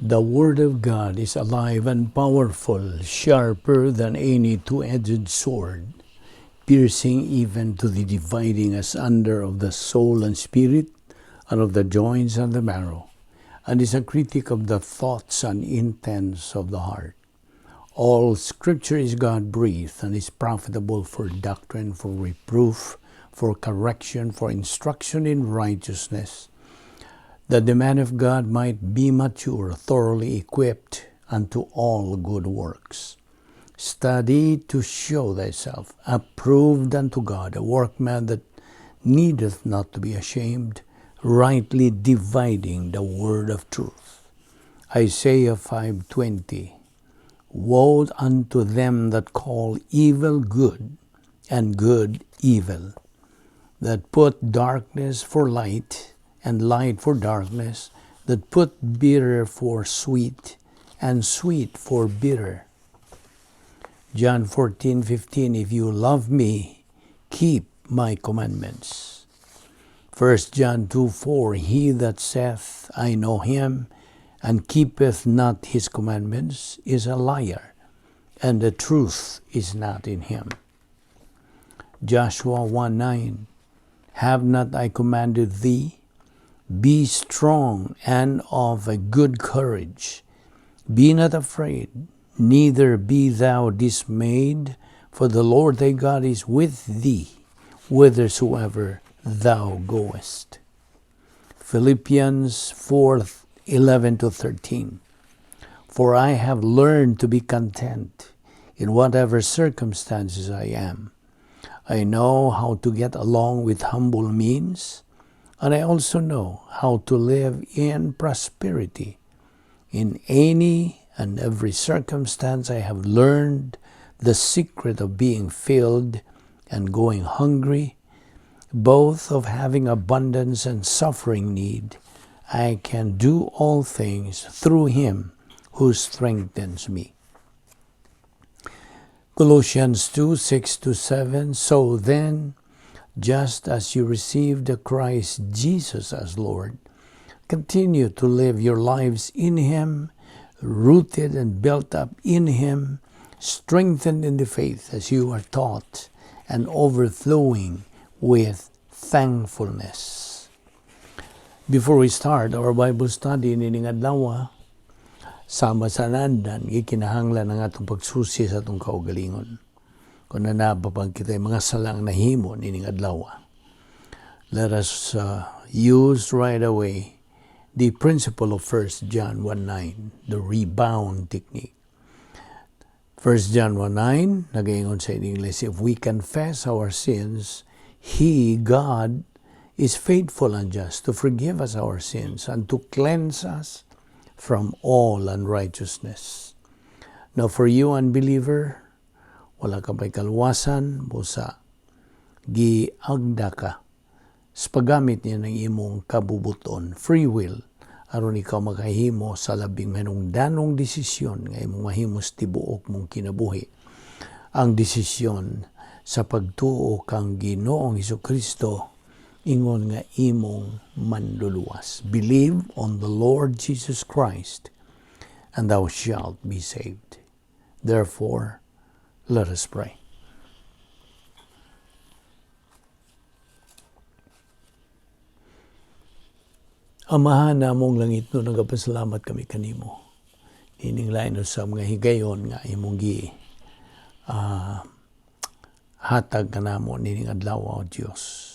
The Word of God is alive and powerful, sharper than any two-edged sword, piercing even to the dividing asunder of the soul and spirit, and of the joints and the marrow, and is a critic of the thoughts and intents of the heart. All Scripture is God-breathed and is profitable for doctrine, for reproof, for correction, for instruction in righteousness, that the man of God might be mature, thoroughly equipped unto all good works. Study to show thyself approved unto God, a workman that needeth not to be ashamed, rightly dividing the word of truth. Isaiah 5:20. Woe unto them that call evil good, and good evil, that put darkness for light, and light for darkness, that put bitter for sweet, and sweet for bitter. John 14:15. If you love me, keep my commandments. 1 John 2:4. He that saith, "I know him," and keepeth not his commandments, is a liar, and the truth is not in him. Joshua 1:9. Have not I commanded thee? Be strong and of a good courage. Be not afraid, neither be thou dismayed, for the Lord thy God is with thee whithersoever thou goest. Philippians 4:11 to 13. For I have learned to be content in whatever circumstances I am. I know how to get along with humble means, and I also know how to live in prosperity. In any and every circumstance, I have learned the secret of being filled and going hungry, both of having abundance and suffering need. I can do all things through Him who strengthens me. Colossians 2:6 to 7. So then, just as you received Christ Jesus as Lord, continue to live your lives in Him, rooted and built up in Him, strengthened in the faith as you are taught, and overflowing with thankfulness. Before we start our Bible study nining adlaw, sama sa naandan, gikinahanglan ang atong pagsusi sa atong kaugalingon. Kung naa pa kitay mga salang nahimo nining adlaw. Let us use right away the principle of 1 John 1:9, the rebound technique. 1 John 1:9, nagaingon sa English, "If we confess our sins, He, God, is faithful and just to forgive us our sins and to cleanse us from all unrighteousness." Now for you, unbeliever, wala ka pa'y kaluwasan, busa giagda ka sa paggamit niya ng imong kabubuton, free will, aron ikaw makahimo sa labing mahinungdanong desisyon nga imong mahimo sa tibuok mong kinabuhi. Ang desisyon sa pagtuo kang Ginoong Kristo ingon nga imong manluluwas. Believe on the Lord Jesus Christ and thou shalt be saved. Therefore, let us pray. Amahan namong langitnon, nagapasalamat kami kanimo. Ining lain sa mga higayon nga imong gi hatag kanamo nining adlaw, O Dios.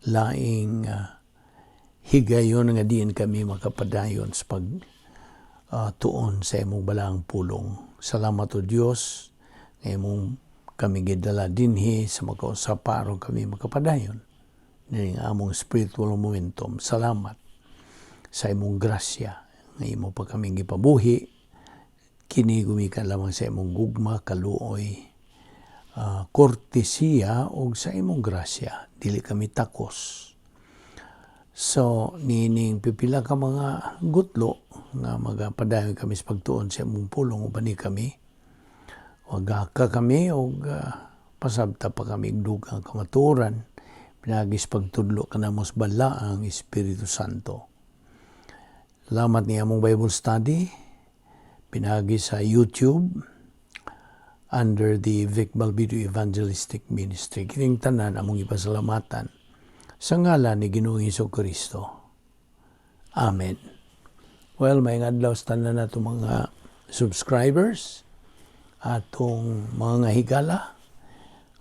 Laing higayon nga diin kami makapadayon sa pag tuon sa imong balaang pulong. Salamat, O Dios, nga imong kami gidala dinhi sa makausap aron kami makapadayon nining among spiritual momentum. Salamat sa imong grasya nga imo pa kami gipabuhi. Kini gumikan lamang sa imong gugma, kaluoy, kortesiya ug sa imong grasya. Dili kami takos. So, nining pipila ka mga gutlo nga magapadayon kami sa pagtuon sa imong pulong, uban ni kami. Wagaka kami og pasabta pa kami og dugang kamatuoran pinaagi sa pagtudlo kanamo sa Balaang Espiritu Santo. Salamat ni among Bible study pinagi sa YouTube under the Vic Balbido Evangelistic Ministry. Kining tanan among ipasalamatan sa ngalan ni Ginoong Hesus Kristo. Amen. Well, maayong adlaw sa tanan nato mga subscribers, atong mga higala,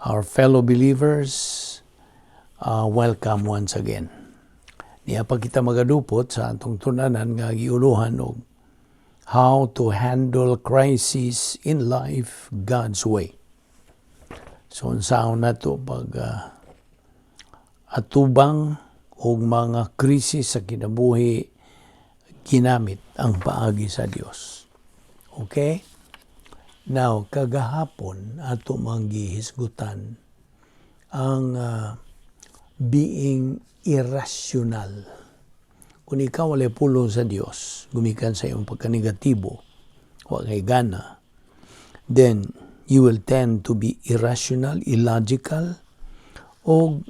our fellow believers, welcome once again. Niya pa kita magadupot sa atong tun-anan nga giuluhan og "How to Handle Crisis in Life God's Way." So unsaon nato pag atubang og mga krisis sa kinabuhi ginamit ang paagi sa Dios. Okay? Now, kagahapon ato mang gihisgutan ang being irrational. Kung ikaw walay pulong sa Dios, gumikan sa iyong pagkanegatibo, wa kay gana, then you will tend to be irrational, illogical, o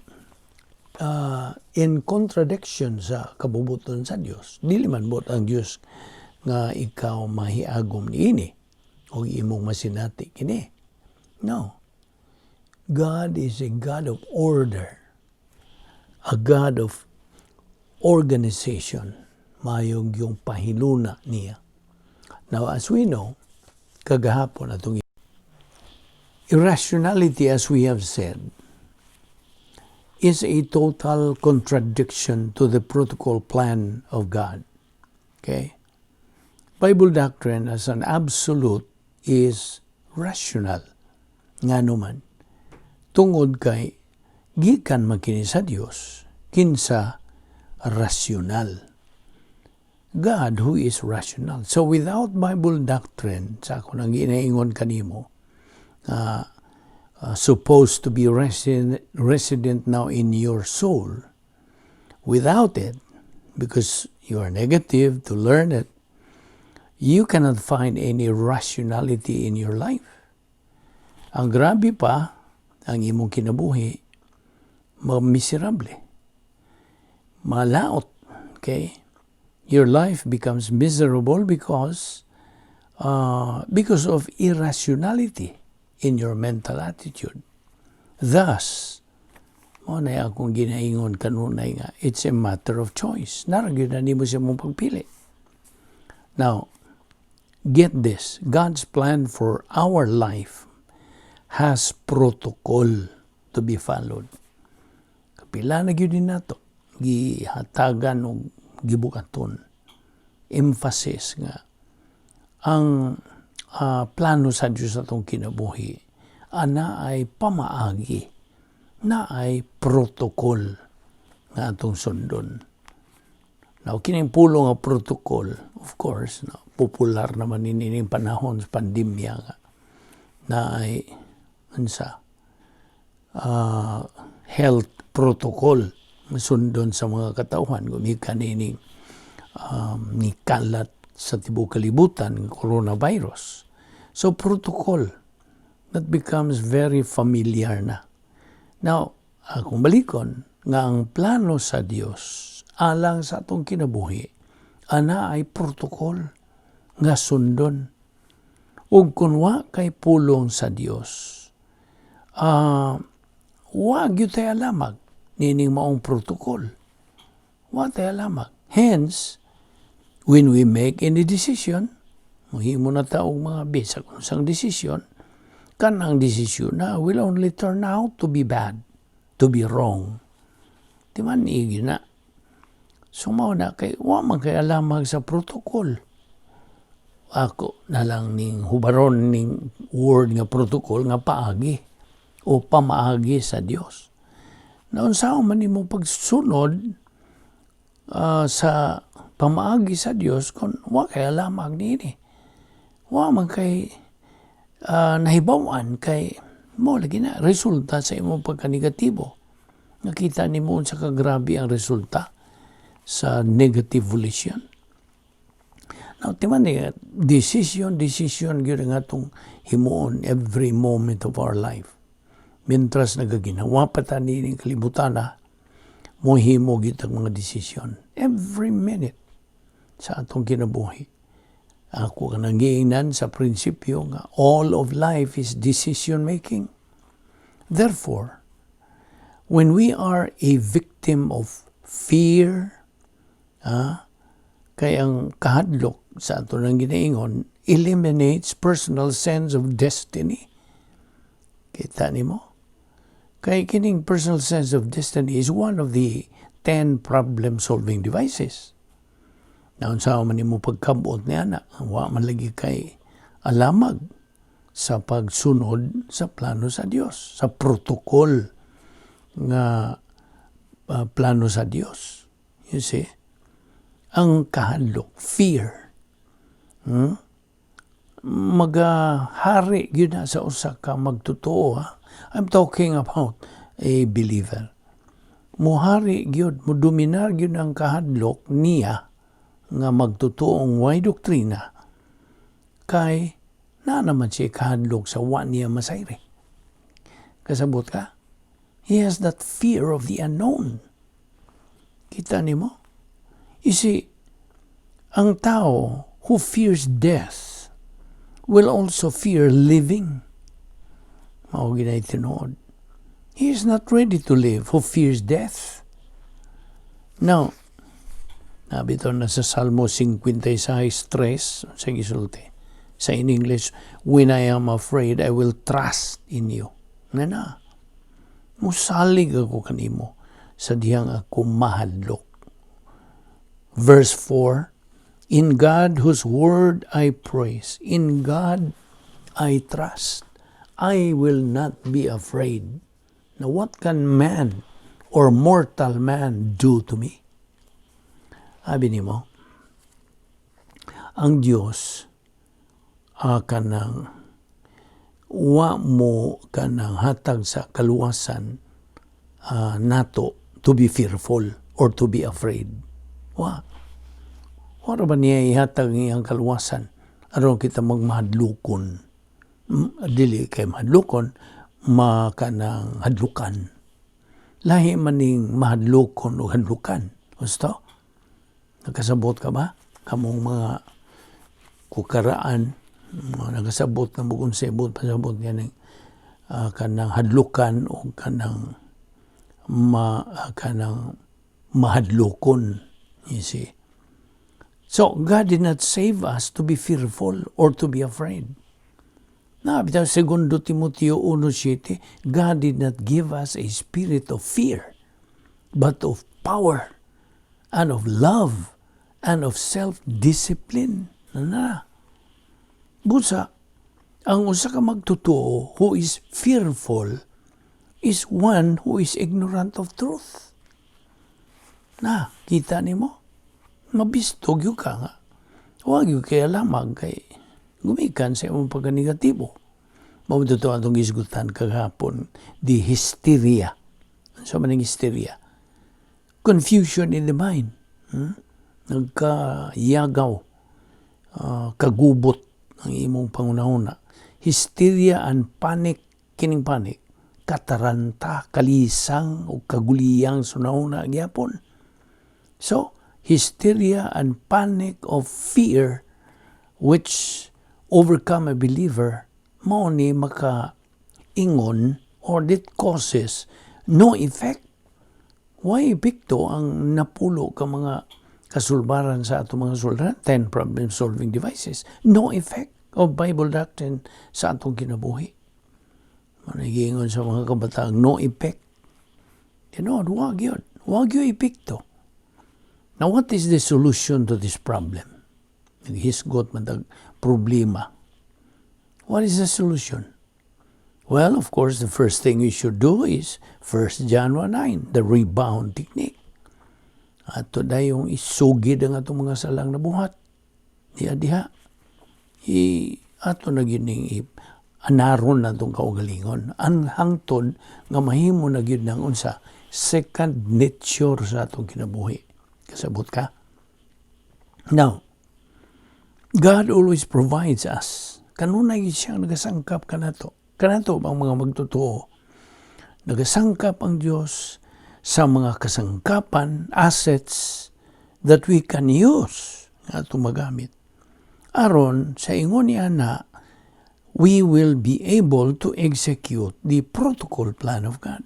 in contradiction sa kabubuton sa Dios. Dili man buot ang Dios nga ikaw mahiagom niini o imong masinati kini. No. God is a God of order, a God of organization. Mayong yung pahiluna niya. Now, as we know, kagahapon atong irrationality, as we have said, is a total contradiction to the protocol plan of God. Okay? Bible doctrine as an absolute is rational. Nga naman, tungod kay gikan man kini sa Dios, kinsa rasyonal. God who is rational. So without Bible doctrine, sa ako nang ginaingon kanimo, supposed to be resident now in your soul, without it, because you are negative to learn it, you cannot find any rationality in your life. Ang grabe pa, ang imong kinabuhi, miserable. Malaot. Okay? Your life becomes miserable because of irrationality in your mental attitude. Thus, mao na akong ginaingon kanunay nga, it's a matter of choice. Naa ra gyud na nimo sa imong pagpili. Now, get this. God's plan for our life has protocol to be followed. Kapila na gyud nato gihatagan og gibukaton emphasis nga ang plano sa Dios sa atong kinabuhi ana ay pamaagi na ay protocol nga atong sundon. Now, kining pulong nga protocol, of course, no, popular naman ini ning panahon sa pandemya nga na ay unsa health protocol sundon sa mga katawhan gumikan nining ni kalat sa tibuok kalibutan ng coronavirus. So protocol that becomes very familiar na. Now, akong balikon nga ang plano sa Dios alang sa atong kinabuhi ana ay protocol nga sundon. Ug kun wa kay pulong sa Dios, wa gyud tay alamag nining maong protocol. Wa tay alamag. Hence, when we make any decision, mohimo na ta og mga bisag unsang desisyon, kanang desisyon na will only turn out to be bad, to be wrong. Di man igi na. So mao na kay wa man kay alamag sa protocol. Ako na lang ning hubaron ning word nga protocol nga paagi o pamaagi sa Dios. Naunsaon man nimo pagsunod sa pamaagi sa Dios kung wa kay alamag niini? Wa man kay nahibaw-an kay mo lagi na resulta sa imong pagkanegatibo. Nakita nimo unsa ka grabe ang resulta sa negative volition. Now, timan ni, decision, decision gyud ang atong himuon every moment of our life. Mientras nagaginawa pa ta nining kalibutan na, mohimo gyud ang mga desisyon. Every minute. Sa atong kinabuhi. Ako ka giingnan sa prinsipyo nga all of life is decision making. Therefore, when we are a victim of fear, kay ang kahadlok sa ato nang ginaingon eliminates personal sense of destiny. Kita nimo? Kay kining personal sense of destiny is one of the 10 problem-solving devices. Naunsa man nimo pagkabot niya na, wa man lagi kay alamag sa pagsunod sa plano sa Dios, sa protocol nga plano sa Dios. You see? Ang kahadlok, fear, Magahari gyud na sa usa ka magtotoo. Ha? I'm talking about a believer. Muhari gyud, mudominar gyud ang kahadlok niya nga magtotoong way doktrina kay na naman siya kahadlok sa wa niya masayri. Kasabot ka? He has that fear of the unknown. Kita nimo? You see, ang tao who fears death will also fear living. Mao ginay tinuod. He is not ready to live who fears death. Now, nabito na sa Salmo 56:3 sa gisulti. Sa in English, "When I am afraid, I will trust in you." Nga na, musalig ako kanimo sa dihang ako mahadlok. Verse 4, "In God whose word I praise, in God I trust, I will not be afraid. Now what can man or mortal man do to me?" Abi nimo, ang Dios kanang wa mo kanang hatag sa kaluwasan nato to be fearful or to be afraid. Wa. Wa ra ba niya ihatag ang iyang kaluwasan aron kita magmahadlokon? Dili kay mahadlokon, makanang hadlukan. Lahi man ning mahadlokon o hadlukan. Gusto? Nakasabot ka ba? Kamong mga kukaraan, mga nakasabot na mo kung sabot, pasabot nga ning kanang hadlukan o kanang kanang mahadlokon. You see? So, God did not save us to be fearful or to be afraid. Na, bitaw, Segundo Timoteo 1:7, "God did not give us a spirit of fear, but of power and of love and of self-discipline." Na na. Busa, ang usa ka magtotoo who is fearful is one who is ignorant of truth. Na, kita nimo? Mabisto gyud ka nga. Wa gyud kay alamag kay gumikan sa imong pagkanegatibo. Mao to atong gisgutan kagahapon, the hysteria. Unsa man ang hysteria? Confusion in the mind. Nagkayagaw, kagubot ang imong pangunahuna. Hysteria and panic, kining panic, kataranta, kalisang o kaguliyang sa hunahuna gyapon. So, hysteria and panic of fear which overcome a believer, mao ni maka ingon or it causes no effect. Way epekto ang napulo ka mga kasulbaran sa atong mga sulran, 10 problem solving devices. No effect of Bible doctrine sa atong kinabuhi. Managingon sa mga kabataan, no effect. Tinuod, wag yun. Wag yun epekto. Now, what is the solution to this problem? Naghisgot man tag problema. What is the solution? Well, of course, the first thing you should do is 1 John 1:9, the rebound technique. Ato dayong isugid ang atong mga salang nabuhat. Diha diha. I ato na gyud ning anaron na atong kaugalingon. Ang hangtod nga mahimo na gyud ng unsa second nature sa atong kinabuhi. Kasabot ka? Now, God always provides us. Kanunay siyang nagasangkap kanato. Kanato ang mga magtotoo. Nagasangkap ang Diyos sa mga kasangkapan, assets that we can use. Nga atong magamit. Aron sa ingon niya na we will be able to execute the protocol plan of God.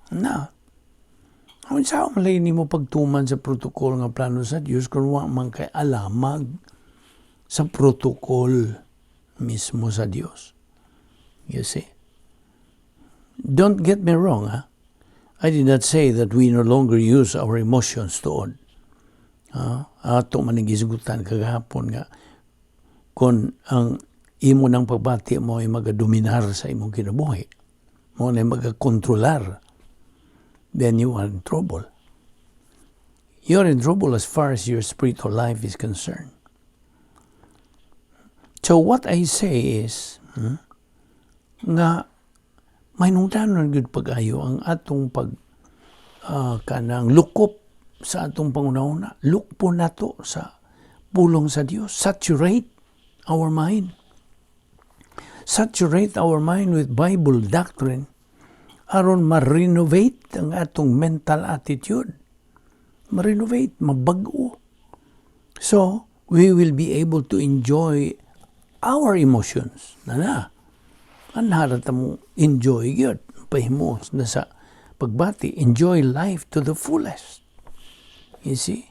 Na, unsa man lay nimo pagtuman sa protocol nga plano sa Dios kung wa man kay alamag sa protocol mismo sa Dios? You see? Don't get me wrong, ha? I did not say that we no longer use our emotions tuod. Ato man gisgutan kagahapon nga kung ang imo ng pagbati mo ay magadominar sa imong kinabuhi, mo na magakontrolar, then you are in trouble. You're in trouble as far as your spiritual life is concerned. So what I say is, nga mahinungdanon gyud pag-ayo ang atong pag kanang lukop sa atong panghunahuna. Lukpo nato sa pulong sa Dios. Saturate our mind. Saturate our mind with Bible doctrine aron ma-renovate ang atong mental attitude. Ma-renovate, mabag-o. So, we will be able to enjoy our emotions. Na na. Anhara ta mo enjoy gyud. Pahimuos na sa pagbati. Enjoy life to the fullest. You see?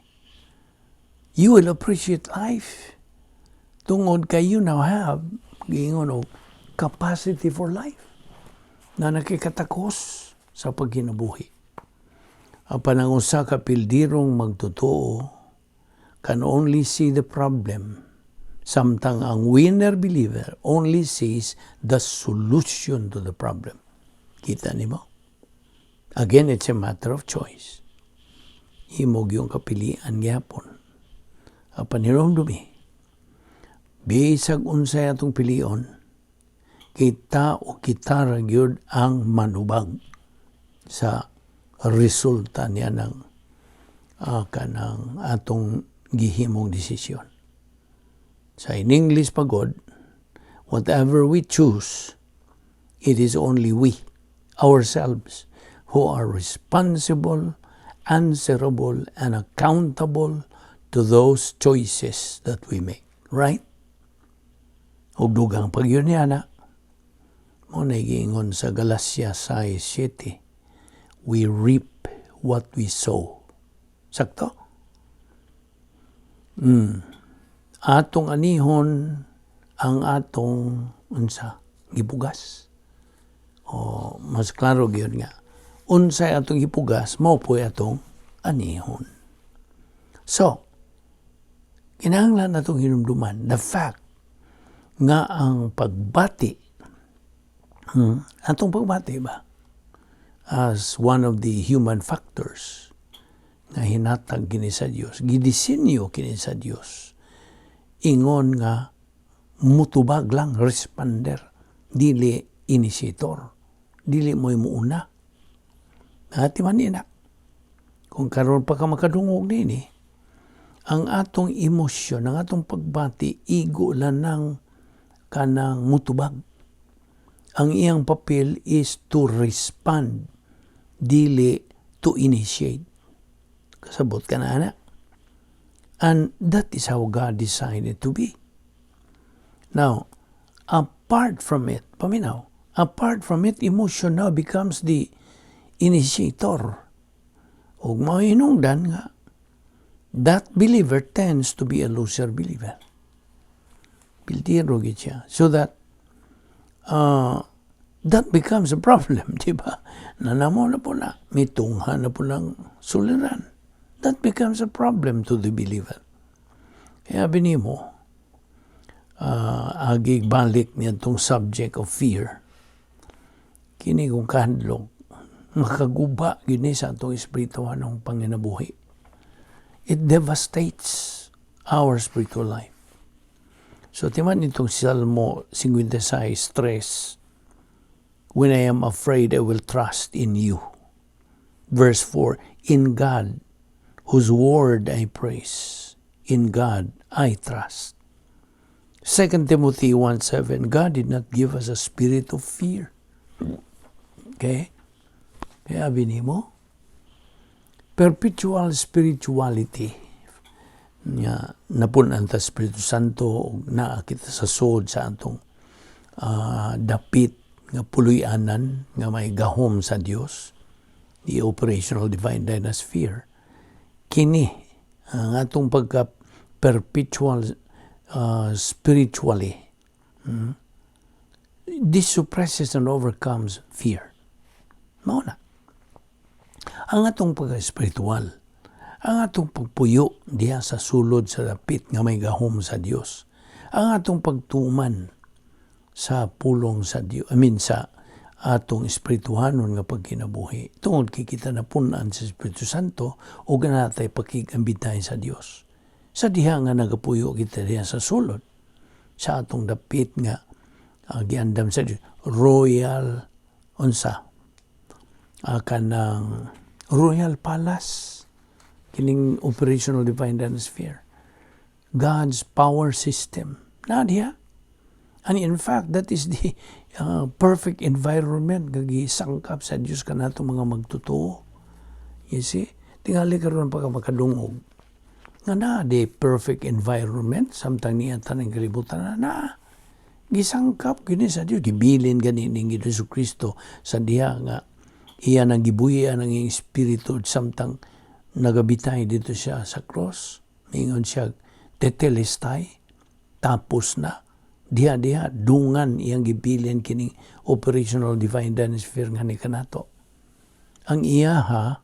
You will appreciate life. Tungod kay you now have giingon og capacity for life na nakikatakos sa pagkinabuhi. Apan ang usa ka pildirong magtotoo can only see the problem, samtang ang winner believer only sees the solution to the problem. Kita nimo? Again, it's a matter of choice. Imo gyung kapilian gyapon. Apan hinumdumi, bisag unsay atong pilion, kita o kita ra gyud ang manubag sa resulta niya ng kanang atong gihimong desisyon. Sa in English pagod, whatever we choose, it is only we, ourselves, who are responsible, answerable, and accountable to those choices that we make. Right? Ug dugang pag yun niya na, mo na giingon sa Galacia 6:7, we reap what we sow. Sakto? Atong anihon ang atong unsa gipugas. O mas klaro gyud nga unsay atong gipugas, mao po'y atong anihon. So, kinahanglan atong hinumduman the fact nga ang pagbati, atong pagbati ba, as one of the human factors nga hinatag kini sa Dios, gidisenyo kini sa Dios ingon nga mutubag lang, responder, dili initiator, dili mo'y muuna. Ati man ina kung karon pa ka makadungog nini, ang atong emosyon, ang atong pagbati, igo lang ng kanang mutubag. Ang iyang papel is to respond, dili to initiate. Kasabot ka na, ana? And that is how God designed it to be. Now, apart from it, paminaw, apart from it, emotion now becomes the initiator. Ug mao hinungdan nga that believer tends to be a loser believer. Pildiro gid siya. So that that becomes a problem, di ba? Nanamo na po na, mitungha na po ng suliran. That becomes a problem to the believer. Kaya binimo, agig balik niya itong subject of fear. Kini kung kahadlok, makaguba gini sa atong espirituhanong panginabuhi. It devastates our spiritual life. So, timan itong Salmo 56:3, "When I am afraid, I will trust in you." Verse 4, "In God, whose word I praise, in God I trust." 2 Timothy 1:7, "God did not give us a spirit of fear." Okay? Kaya mo, perpetual spirituality Nga napun-an ta Espiritu Santo ug naa kita sa sulod sa atong dapit nga puloy-anan nga may gahom sa Dios, the operational divine dynasphere. Kini ang atong pagka perpetual spiritually, this suppresses and overcomes fear. Mao na ang atong pagka-espiritual, ang atong pagpuyo diha sa sulod sa dapit nga may gahom sa Dios, ang atong pagtuman sa pulong sa Dios, I mean, sa atong espirituhanon nga pagkinabuhi. Tungod kay kita napun-an sa Espiritu Santo ug natay pakig-ambitay sa Dios. Sa diha nga nagapuyo kita diha sa sulod sa atong dapit nga giandam sa Dios, royal unsa, kanang royal palace kining operational divine sphere, God's power system na diha. And in fact, that is the perfect environment nga gisangkap sa Dios kanato mga magtotoo. You see, tingali karon pa ka makadungog nga na the perfect environment samtang niya tanang kalibutan na, na gisangkap kini sa Dios. Gibilin gani ning Hesus Kristo sa diha nga iya nang gibuhian ang iyang espiritu samtang nagabitay dito siya sa cross. Ningon siya, "Tetelestai," tapos na. Diha diha dungan iyang gibilin kining operational divine sphere nga ni kanato. Ang iyaha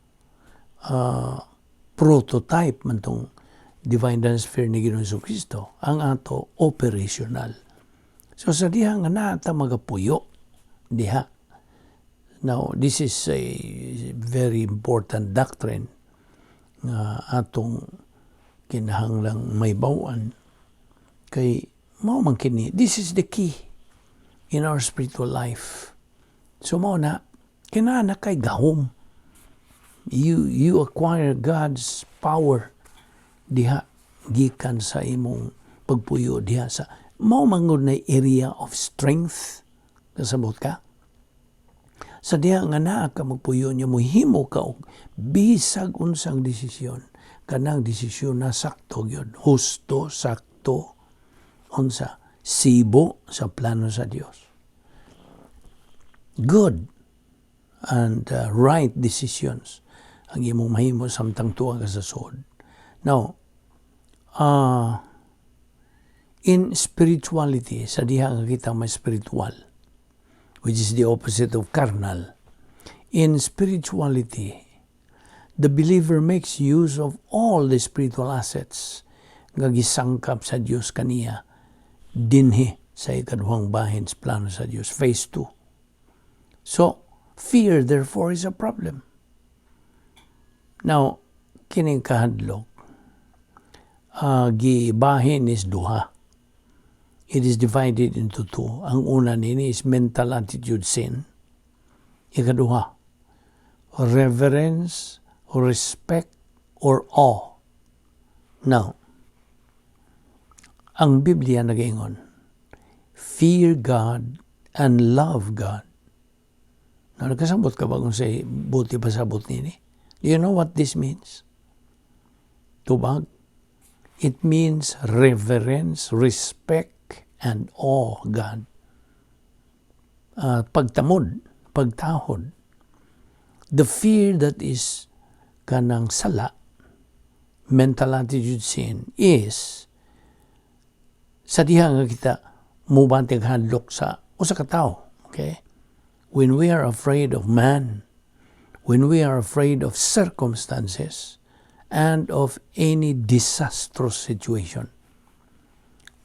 prototype man tong divine sphere ni Ginoong Kristo, ang ato operational. So sa diha nga naata magapuyo diha. Now, this is a very important doctrine nga atong kinahanglang mahibaw-an kay mao man kini, this is the key in our spiritual life. So mao na kinahanglan kay gahom. You acquire God's power diha gikan sa imong pagpuyo diha sa mao mangod na area of strength. Kasabot ka? Sa diha nga naa ka magpuyo niya, mohimo ka og bisag unsang desisyon, kanang desisyon na sakto gyud, husto, sakto, unsa, sibo sa plano sa Dios. Good and right decisions ang imong mahimo samtang tuwa ka sa sulod. Now, in spirituality, sa diha nga kita may spiritual, which is the opposite of carnal, in spirituality, the believer makes use of all the spiritual assets nga gisangkap sa Dios kaniya dinhi sa ikaduhang bahin sa plano sa Dios, phase 2. So, fear therefore is a problem. Now, kining kahadlok, gibahin is duha. It is divided into two. Ang una nini is mental attitude sin. Ikaduha, reverence, respect, or awe. Now, ang Biblia nagaingon, "Fear God and love God." Now, nagkasabot ka ba kung say, buti pa sabot nini? Do you know what this means? Tubag. It means reverence, respect, and awe God. Pagtamod, pagtahod. The fear that is kanang sala, mental attitude sin, is sa diha nga kita mubati hadlok sa usa ka tawo. Okay? When we are afraid of man, when we are afraid of circumstances, and of any disastrous situation.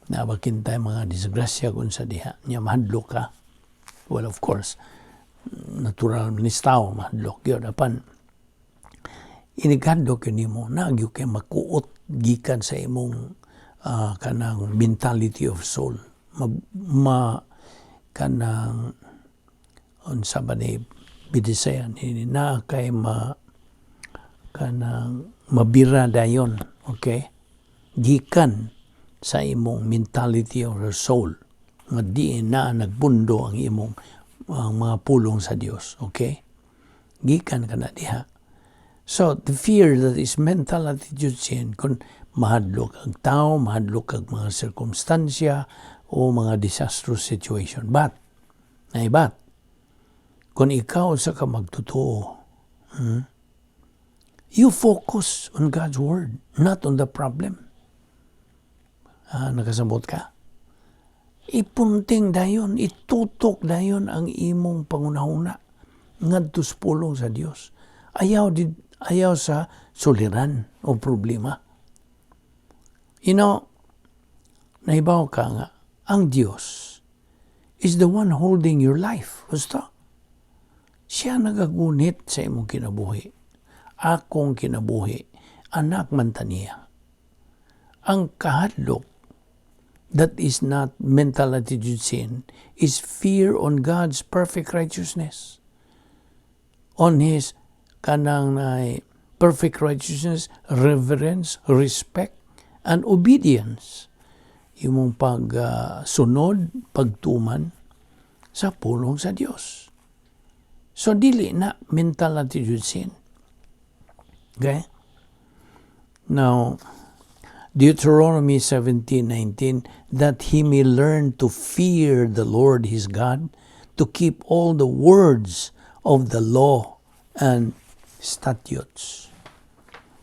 Nabakin tayo mga disgrasya kung sa diha niya mahadlok ka. Well, of course, natural man is tao mahadlok yun. Apan, inighadlok yun nimo, nagyo kay makuot gikan sa imong kanang mentality of soul. Ma kanang unsa ba ni Binisaya ni na kay ma kanang mabira dayon, okay, gikan sa imong mentality of your soul nga di na nagbundo ang imong ang mga pulong sa Dios, okay? Gikan ka na diha. So the fear that is mental attitude sin, kung Mahadlok ang tao, mahadlok ang mga sirkumstansya o mga disastrous situation. But, ay but, kung ikaw sa ka magtotoo, you focus on God's Word, not on the problem. Ah, nakasabot ka? Ipunting dayon, itutok dayon ang imong pangunahuna ngadto sa pulong sa Dios. Ayaw sa suliran o problema. Nahibaw ka nga, ang Dios is the one holding your life. Basta, siya nagagunit sa imong kinabuhi. Akong kinabuhi, anak man ta niya. Ang kahadlok that is not mental attitude sin is fear on God's perfect righteousness. On His kanang na perfect righteousness, reverence, respect, and obedience. Imong pagsunod, pagtuman sa pulong sa Dios. So dili na mental attitude sin. Okay? Now, Deuteronomy 17:19, that he may learn to fear the Lord his God, to keep all the words of the law and statutes.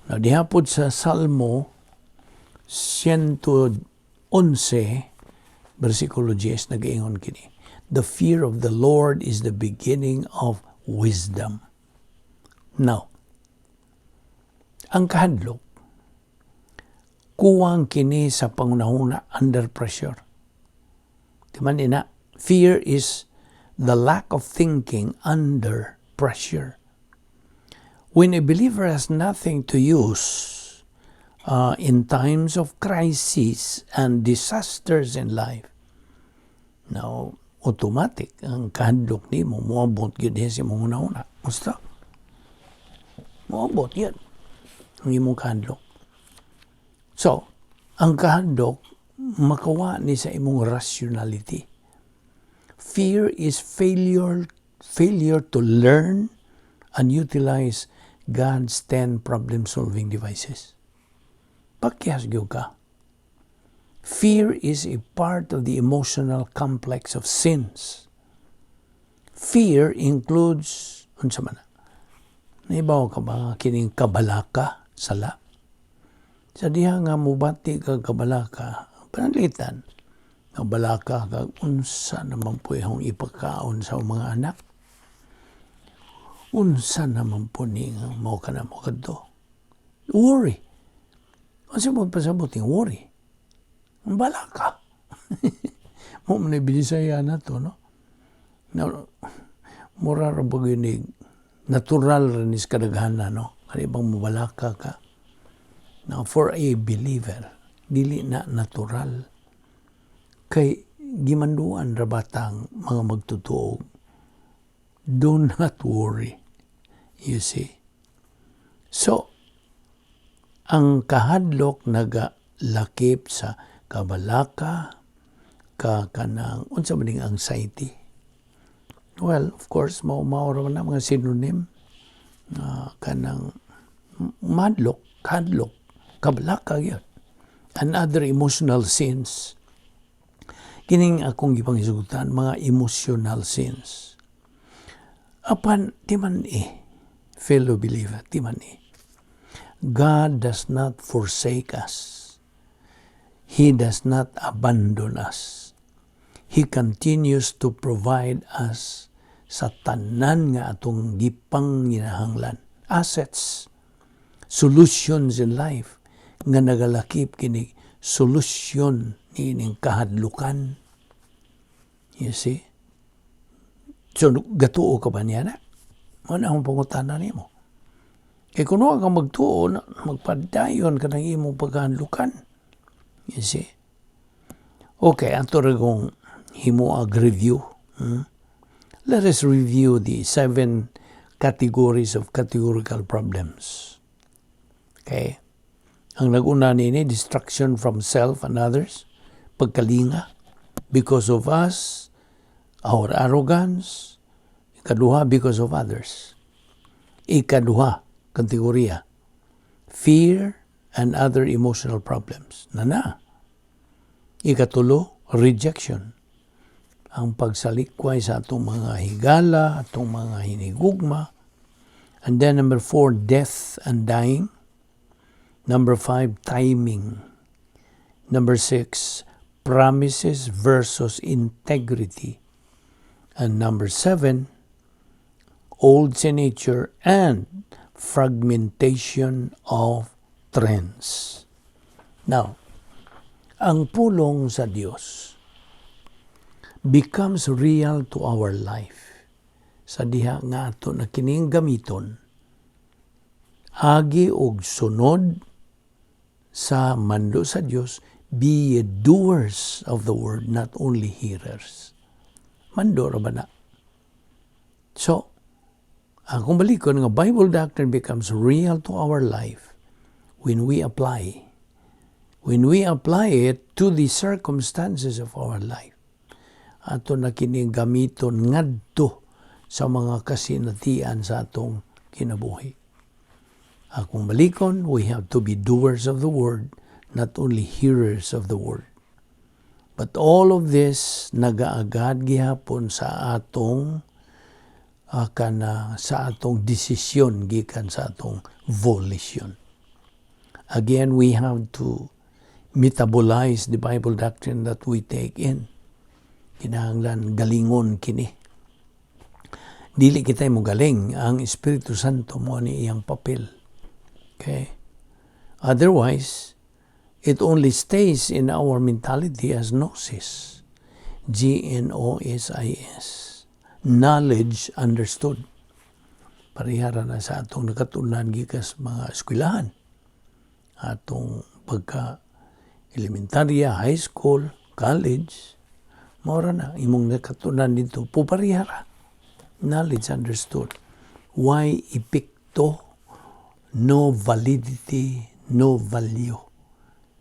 Now, diha pod sa Salmo 111, versikulo 10, nag-ingon kini, "The fear of the Lord is the beginning of wisdom." Now, ang kahadlok, kuwang kini sa pangunahuna under pressure. Di man ina, fear is the lack of thinking under pressure. When a believer has nothing to use in times of crisis and disasters in life, now, automatic, ang kahadlok nimo, moabot gyud sa imong hunahuna. Basta, moabot yun ang imong kahadlok. So, ang kahadlok, makawa ni sa imong rationality. Fear is failure to learn and utilize God's 10 problem-solving devices. Pakyas gyud ka. Fear is a part of the emotional complex of sins. Fear includes, unsa man na? Nahibaw ka ba kining kabalaka, sala? Sa diha nga mubati ka kabalaka, pananglitan, kabalaka ka, unsa naman po yung ipakaon sa mga anak? Unsa naman po ni nga mo ka na mo kadto? Worry. Unsa mo pasabot yung worry? Ang balaka. Mo man binisaya na to, no? Na, mura ra ba gyud natural ra ni sa kadaghanan, no? Kani bang mobalaka ka. Now, for a believer, dili na natural. Kay gimanduan ra batang mga magtutuog. Do not worry. You see? So, ang kahadlok nagalakip sa kabalaka, ka kanang unsa man ning anxiety. Well, of course, mao mao ra man na mga synonym kanang madlok, kadlok, kabalaka gyud. And other emotional sins. Kining akong gipanghisgutan, mga emotional sins. Apan, di man eh, fellow believer, di man eh. God does not forsake us. He does not abandon us. He continues to provide us sa tanan nga atong gipanginahanglan. Assets, solutions in life, nga nagalakip kini solusyon niining kahadlukan. You see? So, gatuo ka ba niya na? Mao na akong pangutana nimo. Kay kung wa ka magtuo, magpadayon ka ng imong pagkahadlukan. You see? Okay, ato ra kong himuag review. Let us review the seven categories of categorical problems. Okay? Ang nag-una nini, destruction from self and others, pagkalinga, because of us, our arrogance, ikaduha, because of others. Ikaduha, kategorya, fear and other emotional problems. Nana. Ikatulo, rejection. Ang pagsalikway sa atong mga higala, atong mga hinigugma. And then number four, death and dying. Number five, timing. Number six, promises versus integrity. And number seven, old nature and fragmentation of trends. Now, ang pulong sa Dios becomes real to our life sa diha nga ato na kining gamiton agi og sunod sa mando sa Dios: "Be ye doers of the word, not only hearers." Mando ra ba na? So, akong balikon nga Bible doctrine becomes real to our life when we apply it to the circumstances of our life. Ato na kini gamiton ngadto sa mga kasinatian sa atong kinabuhi. Akong balikon, we have to be doers of the word, not only hearers of the word. But all of this nagaagad gihapon sa atong kana sa atong desisyon gikan sa atong volition. Again, we have to metabolize the Bible doctrine that we take in. Kinahanglan galingon kini. Dili kita mo galing, ang Espiritu Santo mo ni iyang papel. Okay? Otherwise, it only stays in our mentality as gnosis. gnosis. Knowledge understood. Parehara na sa atong nakatunan gikas mga eskwelahan. Atong pagka elementarya, high school, college, mao ra na imong nakatunan dito, puparehara. Knowledge understood. Way epekto, no validity, no value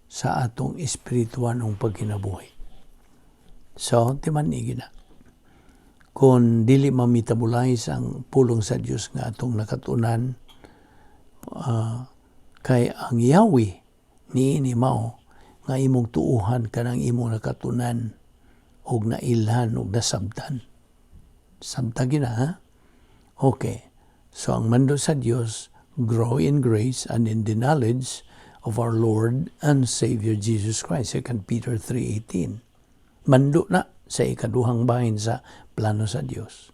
sa atong espirituanong pagkinabuhi. So, timan na. Kung dili ma-metabolize ang pulong sa Dios nga atong nakatunan, kay ang Yahweh niini mao nga imong tuuhan kanang imong nakatunan og nailhan og nasabtan. Sabta gina, ha? Okay. So ang mando sa Dios, grow in grace and in the knowledge of our Lord and Savior Jesus Christ. 2 Peter 3:18. Mando na sa ikaduhang bahin sa plano sa Dios.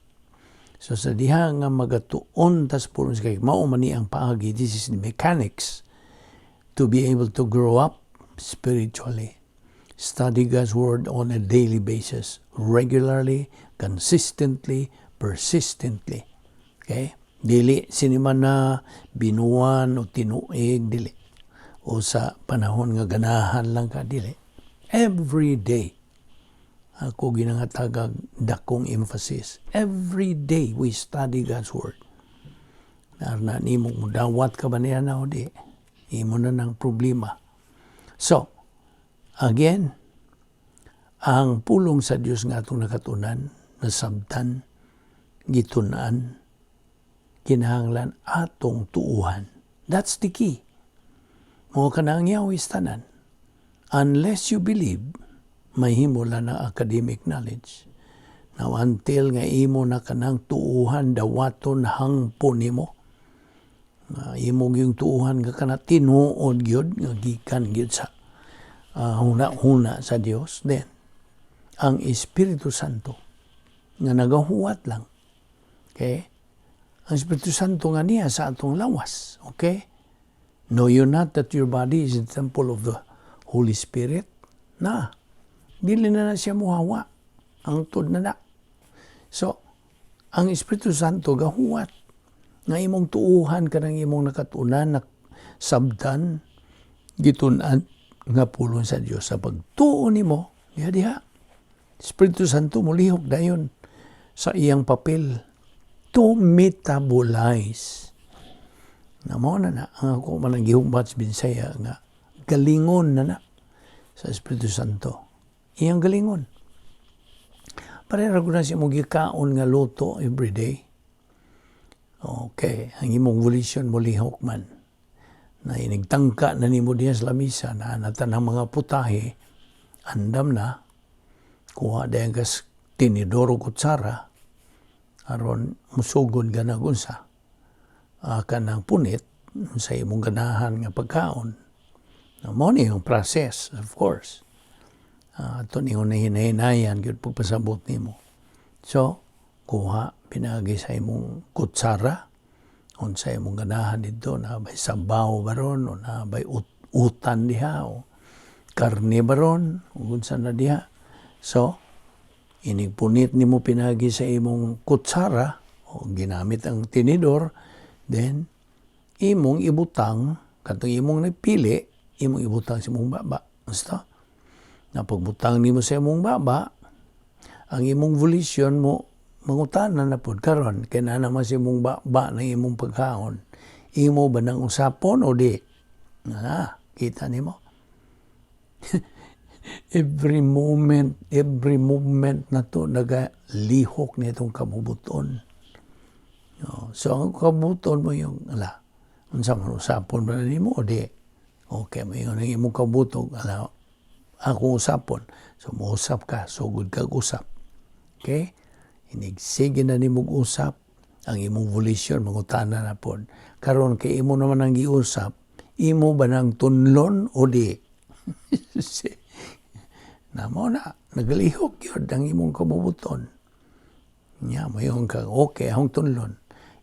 So sa diha nga magatuon tas pulong sa kay mao man ni ang paagi, this is the mechanics to be able to grow up spiritually. Study God's Word on a daily basis, regularly, consistently, persistently. Okay? Dili sinima na binuan o tinuig, dili. O sa panahon nga ganahan lang ka, dili. Every day. Ako ginangatagag dakong emphasis. Every day we study God's Word. Na nimo dawat ka ba niya na o di? Imo na ng problema. So, again, ang pulong sa Dios nga atong nakatunan, nasabtan, gitun-an, kinahanglan atong tuuhan. That's the key. Mao kanang Yahweh tanan. Unless you believe, mahimo lang na academic knowledge. Now, until nga imo na kanang tuuhan, dawaton hangpon nimo, nga imo yung tuuhan nga kana tinuod gyud nga gikan gyud sa huna-huna sa Dios, then ang Espiritu Santo nga nagahuwat lang. Okay? Ang Espiritu Santo nga niya sa atong lawas. Okay? "Know you not that your body is the temple of the Holy Spirit?" Na. Dili na na siya muhawa. Ang tud na na. So, ang Espiritu Santo gahuwat nga imong tuuhan kanang imong nakatunan na sabtan, gitun-an nga pulong sa Dios. Sa pagtuo nimo diha diha, Espiritu Santo mulihok dayon sa iyang papel to metabolize na. Mao na na ang ako man ang gihumbat sa Binsaya nga galingon na na sa Espiritu Santo, iyang galingon. Pareha ko na siya mo gikaon nga luto every day. Okay, ang imong volition mo lihok man. Na inigtangka na nimo diha sa lamisa na tanang mga putahe, andam na, kuha dayon kas tinidor o kutsara, aron musugod ka na unsa kanang punit sa imong ganahan nga pagkaon. Mao ni yung process, of course. Ato ni hinahinayan gyud pagpasabot nimo. So, kuha pinagi sa imong kutsara, unsa imong ganahan didto, naa bay sabaw baron o naa bay utan diha o karne baron o unsa na diha. So, inig punit nimo pinagi sa imong kutsara o ginamit ang tinidor, then imong ibutang katong imong napili, imong ibutang sa imong baba. Basta na pagbutang nimo sa imong baba, ang imong volition mo mangutana na pod karon kay naa naman sa imong baba ng imong pagkaon. Imo ba nang usapon o di? Na, kita nimo. Every moment, every movement na to nagalihok ni itong kabubuton. No. So ang kabubuton mo yung, ala, unsa man, usapon ba nimo o di? Okay, mo ang imong kabutong, ala, ako usapon. So mousap ka, sugod kag usap. Okay? Inigsige na nimo usap, ang imong volition mangutana na pod. Karon kay imo naman ang giusap, imo ba nang tunlon o di? Na mo na, nagalihok yun ang imong kabubuton. Nya, mayon ka, okay, akong tunlon.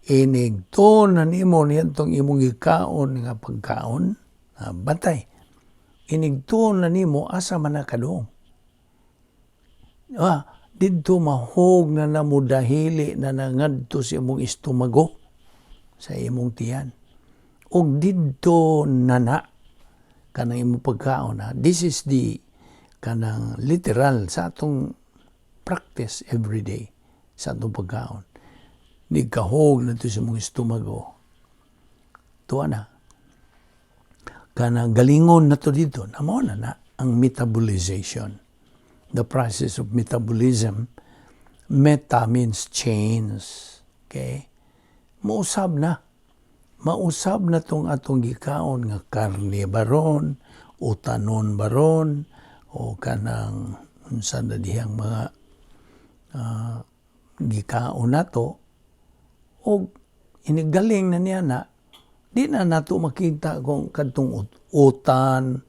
Inig na nimo niyantong imong gikaon nga pagkaon, bantay. Inig na nimo, asa man na kadung. Didto mahog na namo dahili na nangadto sa imong estomago, sa imong tiyan. Og didto na na kanang imong pagkaon ha. This is the kanang literal sa atong practice every day sa atong pagkaon. Nigkahog na to sa imong estomago. Tuwa na. Kanang galingon na to dito, namo na na ang metabolization. The process of metabolism, meta means change. Okay? Mausab na. Mausab na tong atong gikaon nga karne baron, o tanon baron, o kanang unsa na dihang mga gikaon nato o inigaling na niya na di na nato makita kung kadtong utan,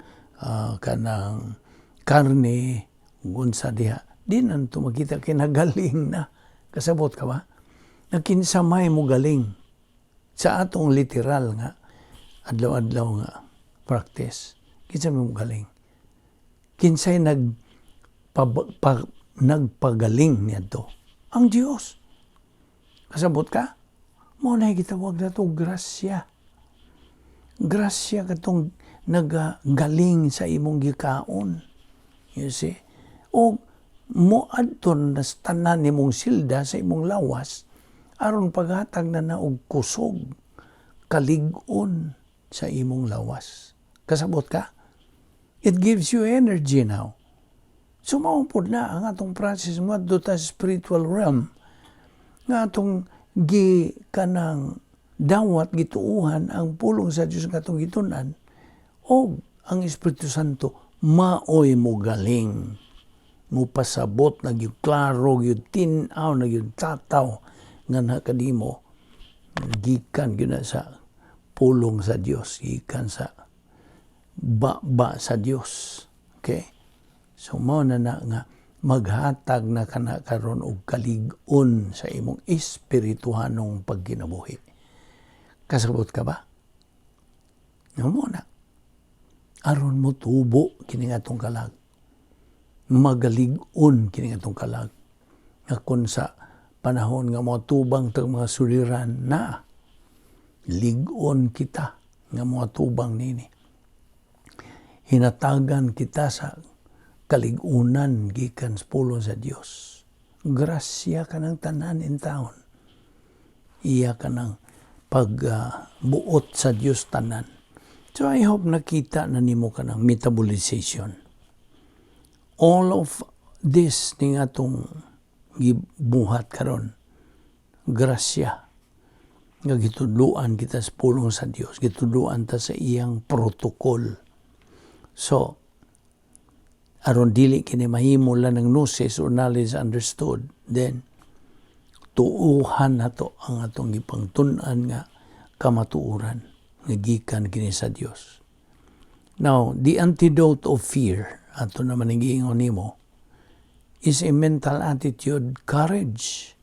kanang karne, unsa diha, di na nato makita kay nagaling na. Kasabot ka ba na kinsa may mo galing sa atong literal nga adlaw-adlaw nga practice? Kinsa may mo galing? Kinsay nagpagaling niadto? Ang Dios. Kasabot ka? Mo na gitawag nato grasya. Grasya katong nagagaling sa imong gikaon. You see? O mo adto na sa tanan nimong silda sa imong lawas aron paghatag na na og kusog, kalig-on sa imong lawas. Kasabot ka? It gives you energy now. So mao pod na ang atong process mo ta sa spiritual realm nga atong gi kanang dawat, gituuhan ang pulong sa Dios nga atong gitun-an, og ang Espiritu Santo maoy mo galing, mo pasabot na gyud, klaro gyud, tin-aw na gyud, tataw nga nakadimo gikan gyud na sa pulong sa Dios, gikan sa ba sa Dios. Okay, so mao na na nga maghatag na kana karon og kalig-on sa imong espirituhanong pagkinabuhi. Kasabot ka ba? Mo na aron mo tubo kini atong kalag, magalig-on kini atong kalag nga kun sa panahon nga mga tubang tag mga suliran na lig-on kita nga mga tubang nini, hinatagan kita sa kalig-unan gikan sa pulong sa Dios. Grasya kanang tanan in taon. Iya kanang pagbuot sa Dios tanan. So I hope nakita na nimo kanang metabolization. All of this ning atong gibuhat karon, grasya. Nga gitudluan kita sa pulong sa Dios, gitudluan ta sa iyang protocol. So, aron dili kini mahimo lang ng gnosis or knowledge understood, then tuuhan nato ang atong gipangtun-an nga kamatuoran nga gikan kini sa Dios. Now, the antidote of fear, ato naman ang giingon nimo, is a mental attitude, courage.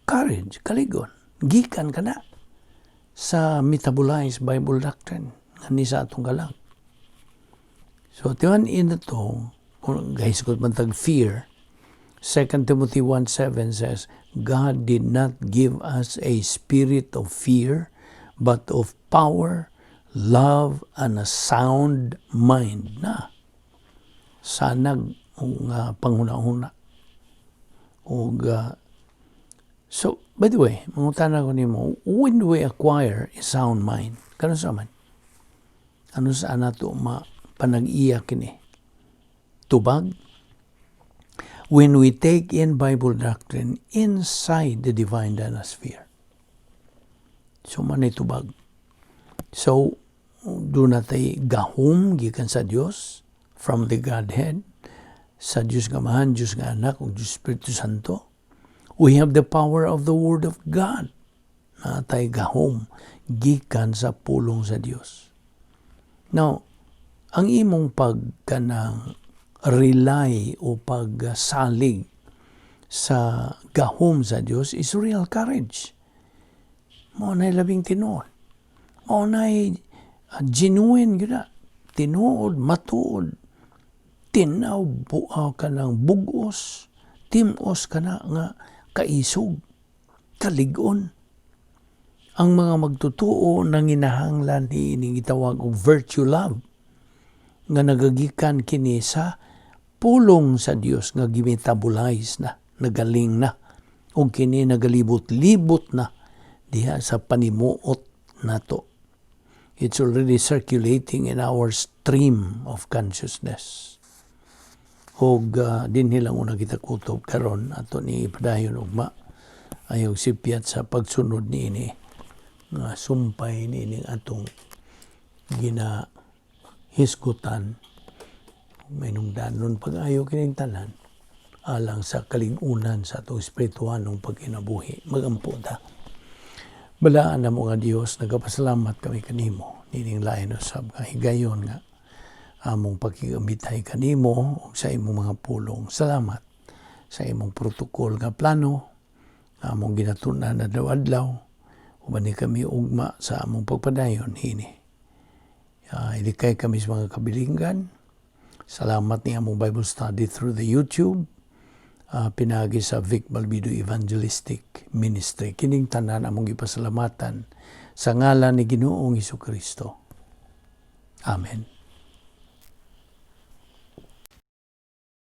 Courage, kaligon. Gikan ka na sa metabolized Bible doctrine nga ni sa atong kalag. So, tiwan in ito, kung guys, kung man tag fear, 2 Timothy 1:7 says, "God did not give us a spirit of fear, but of power, love, and a sound mind." Na. Sanag ang panghuna-huna. Og, so, by the way, mangutana ko nimo, when do we acquire a sound mind? Kanus-a man? Ano sa nato ma panag-iya kini? Tubag? When we take in Bible doctrine inside the divine dynasphere. So man tubag. So, duna tay gahom gikan sa Dios from the Godhead, sa Dios nga Amahan, Dios nga Anak, ug Dios Espiritu Santo. We have the power of the Word of God. Naa tay gahom gikan sa pulong sa Dios. Now, ang imong pag kanang rely o pagsalig sa gahom sa Dios is real courage. Mao na labing tinuod. Mao na genuine gyud na. Tinuod, matuod. Tinaw buaw ka ng bugos, timos ka na nga kaisog, kalig-on. Ang mga magtutuo nanginahanglan niining gitawag og virtue love nga nagagikan kini sa pulong sa Dios nga gimetabolize na, nagaling na, ug kini nagalibot-libot na diha sa panimuot nato. It's already circulating in our stream of consciousness. Og dinhi lang una kita kutob karon, ato ni ipadayon ugma ayaw sipyat sa pagsunod niini nga sumpay niining atong gina hisgutan. May nungdanon pag-ayo kining tanan alang sa kalig-unan sa atong espirituhanong pagkinabuhi. Magampo ta. Balaan namo nga Dios, nagapasalamat kami kanimo nining lain usab nga higayon nga among pakigambitay kanimo ug sa imong mga pulong. Salamat sa imong protocol nga plano among ginatun-an adlaw-adlaw. Uban ni kami ugma sa among pagpadayon hini. Ilikay kami sa mga kabilinggan. Salamat ni among Bible study through the YouTube. Pinagi sa Vic Balbido Evangelistic Ministry. Kining tanan among gipasalamatan sa ngalan ni Ginoong Kristo. Amen.